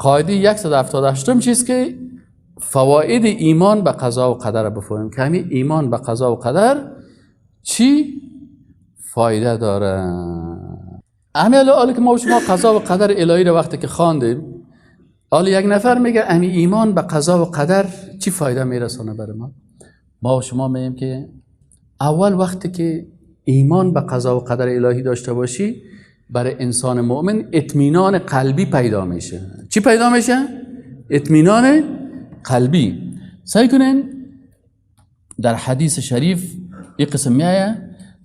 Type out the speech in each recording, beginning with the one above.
قاعده 178 چیست که فواید ایمان به قضا و قدر بفهمیم که همین ایمان به قضا و قدر چی فایده داره. همین حالا که ما شما قضا و قدر الهی رو وقتی که خواندیم، حالا یک نفر میگه همین ایمان به قضا و قدر چی فایده میرسانه برای ما؟ ما و شما میگیم که اول وقتی که ایمان به قضا و قدر الهی داشته باشی، برای انسان مؤمن اطمینان قلبی پیدا میشه. چی پیدا میشه؟ اطمینان قلبی. سعی کنین در حدیث شریف یک قسم میآید،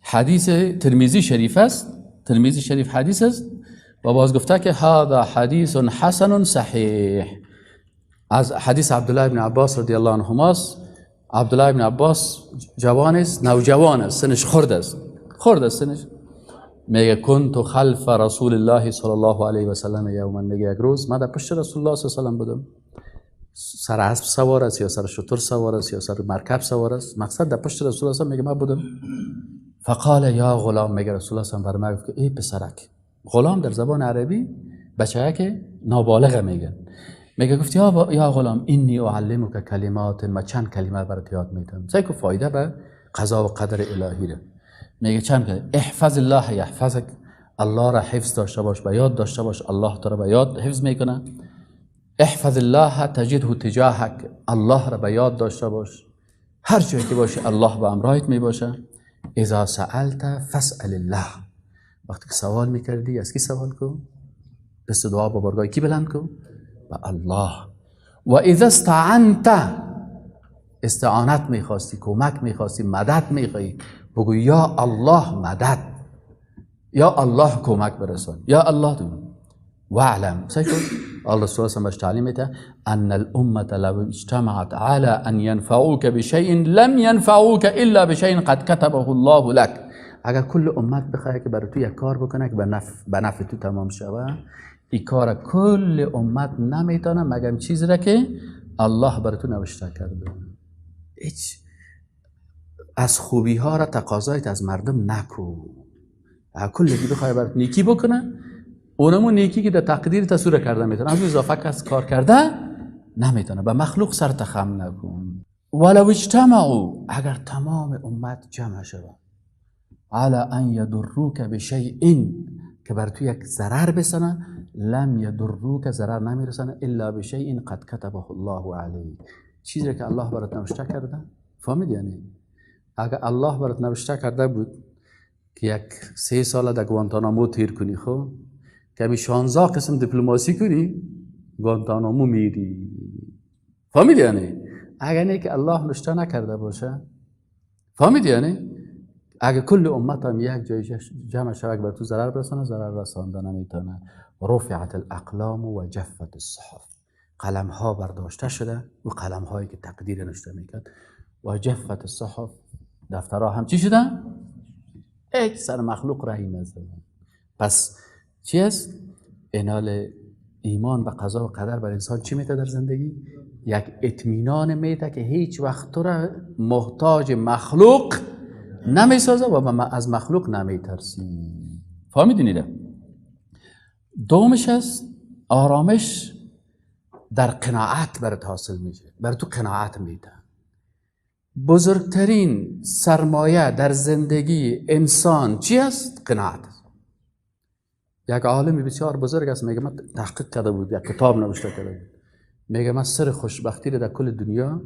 حدیث ترمذی شریف است، ترمذی شریف حدیث است و باز گفته که هذا حدیث حسن صحیح، از حدیث عبدالله بن عباس رضی الله عنهما است. عبدالله بن عباس جوان است، نوجوان است، سنش خرد است، خرد است سنش. میگه كنت خلف رسول الله صلی الله علیه و سلم یوما، میگه یک روز من در پشت رسول الله صلی الله علیه و سلم بودم، سر اسب سوار است یا سر شتر سوار است یا سر مرکب سوار است، مقصد در پشت رسول الله میگه من بودم. فقال یا غلام، میگه رسول الله صلی الله علیه و سلم برای من گفت که ای پسرک. غلام در زبان عربی بچه که نابالغ میگن. میگه گفت یا غلام انی اعلمک کلمات، ما چند کلمه برات یاد میدم. سعی کو فایده به قضا و قدر الهی رو. میگه چند کلمه: احفظ الله یحفظک، الله را حفظ داشته باش، به یاد داشته باش، الله تو را به یاد حفظ میکنه. احفظ الله تجده تجاهک، الله را به یاد داشته باش، هر جایی که باشی الله به همراهت میباشه. اذا سألت فاسأل الله، وقتی که سوال میکردی از کی سوال کن؟ دست دعا با بارگاه کی بلند کن؟ به الله. و اذا استعنت، استعانت میخواستی، کمک میخواستی، مدد میخوایی، بگو یا الله مدد، یا الله کمک برسان، یا الله دون. واعلم، سعی کن الله رسول الله بهش تعلیم میده ان الامه لو اجتمعت على ان ينفعوك بشيء لم ينفعوك الا بشيء قد كتبه الله لك. اگر کل امت بخواد که برای تو یک کار بکنه که به نفع تو تمام شوه، این کار کل امت نمیتونه مگر چیزی را که الله برای تو نوشته کرده. هیچ از خوبی ها را تقاضایت از مردم نکو. اگر کل بخواد برات نیکی بکنه، اونمون نیکی که در تقدیر تصور کرده میتونه، از اضافه کس کار کرده نمیتونه. به مخلوق سر تخم نکن. ولو اجتمعوا، اگر تمام امت جمع شود، علی ان یضروک بشیء، که بر تو یک ضرر بسنه، لم یضروک، ضرر نمیرسنه، الا بشیء قد كتبه الله علیک، چیزی که الله برات نوشته کرده. فهمیدی؟ یعنی اگر الله برات نوشته کرده بود که یک 3 سال در گوانتانامو تیر کنی، خب کمی 16 قسم دیپلماسی کنی، گوانتانامو میری. فهمیدی؟ یعنی اگر نه که الله نوشته نکرده باشه، فهمیدی؟ یعنی اگر کل امت هم یک جای جمع شود بر تو ضرر برسانه، ضرر رسانده نمیتونه. رفعت الاقلام و جفت الصحف، قلم ها برداشته شده و قلم هایی که تقدیر نوشته میکرد، و جفت الصحف، دفترها هم چی شده؟ هیچ سر مخلوق رهی نزده. پس چی است؟ انال ایمان به قضا و قدر بر انسان چی میده در زندگی؟ یک اطمینان میده که هیچ وقت تو را محتاج مخلوق نمیسازه و از مخلوق نمیترسی. فهمیدین ایره؟ دومش است آرامش در قناعت برات حاصل میشه، بر تو قناعت میده. بزرگترین سرمایه در زندگی انسان چی است؟ قناعت است. یک عالم بسیار بزرگ است، میگه من تحقیق کرده بود، یک کتاب نوشته کرده بود، میگه من سر خوشبختی رو در کل دنیا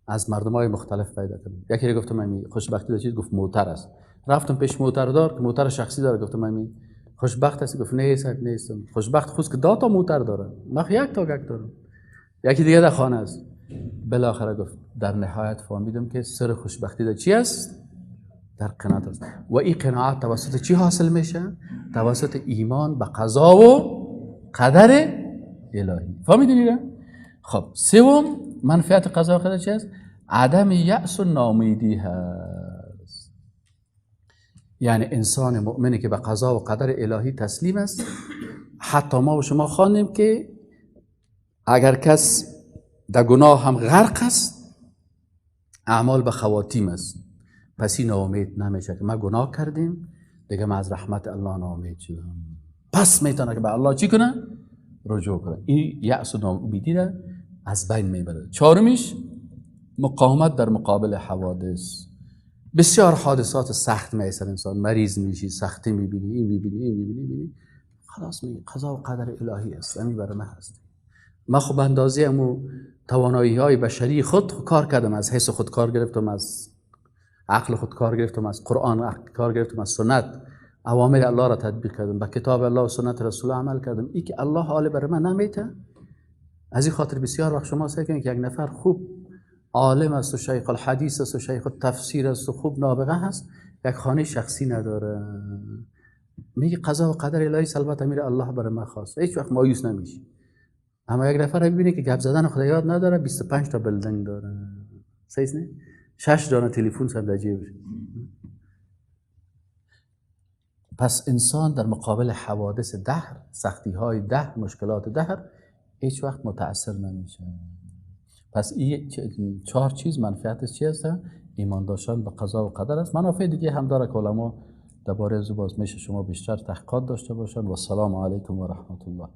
از مردمای مختلف پیدا کردم. یکی گفت من خوشبختی در چیز؟ گفت موتر است. رفتم پیش موتردار که موتر شخصی داره، گفتم من خوشبخت هستی؟ گفت نه صاحب نیستم. خوشبخت خود که 2 تا موتر داره، من یک تا یک دارم، یکی دیگه در خانه است. بالاخره گفت در نهایت فهمیدم که سر خوشبختی در چی است؟ در قناعت است. و این قناعت توسط چی حاصل میشه؟ توسط ایمان به قضا و قدر الهی. فهمیدین؟ خب سوم منفعت قضا و قدر چی است؟ عدم یأس و ناامیدی هست. یعنی انسان مؤمنی که به قضا و قدر الهی تسلیم است، حتی ما و شما خواندیم که اگر کس در گناه هم غرق است، اعمال به خواتیم است، پس این ناامید نمیشه که ما گناه کردیم دیگه ما از رحمت الله ناامید شدم. پس میتونه که به الله چی کنه؟ رجوع کنه. این یأس و ناامیدی را از بین میبره. چهارمیش مقاومت در مقابل حوادث. بسیار حادثات سخت میسر انسان، مریض میشی، سختی میبینی، این میبینی، این میبینی، میبینی، خلاص میگی قضا و قدر الهی است، همین برای من هست. من خب اندازه امو توانایی های بشری خود کار کردم، از حس خود کار گرفتم، از عقل خود کار گرفتم، از قرآن کار گرفتم، از سنت اوامر الله را تطبیق کردم، به کتاب الله و سنت رسول عمل کردم. ای که الله حال برای من نمیته. از این خاطر بسیار وقت شما سعی کنید که یک نفر خوب عالم است و شیخ الحدیث است و شیخ التفسیر است و خوب نابغه هست، یک خانه شخصی نداره. میگه قضا و قدر الهی، البته میره الله برای من خواست، هیچ وقت مایوس نمیشه. اما یک نفر میبینه که گپ زدن خدا یاد نداره، 25 تا building داره، صحیح نه؟ 6 دانه تلفن سر در جیبش. پس انسان در مقابل حوادث دهر، سختی های دهر، مشکلات دهر هیچ وقت متاثر نمیشه. پس این 4 چیز منفعتش چی هست؟ ایمان داشتن به قضا و قدر است. منافع دیگه هم داره که علما درباره از باز میشه شما بیشتر تحقیقات داشته باشن. و السلام علیکم و رحمت الله.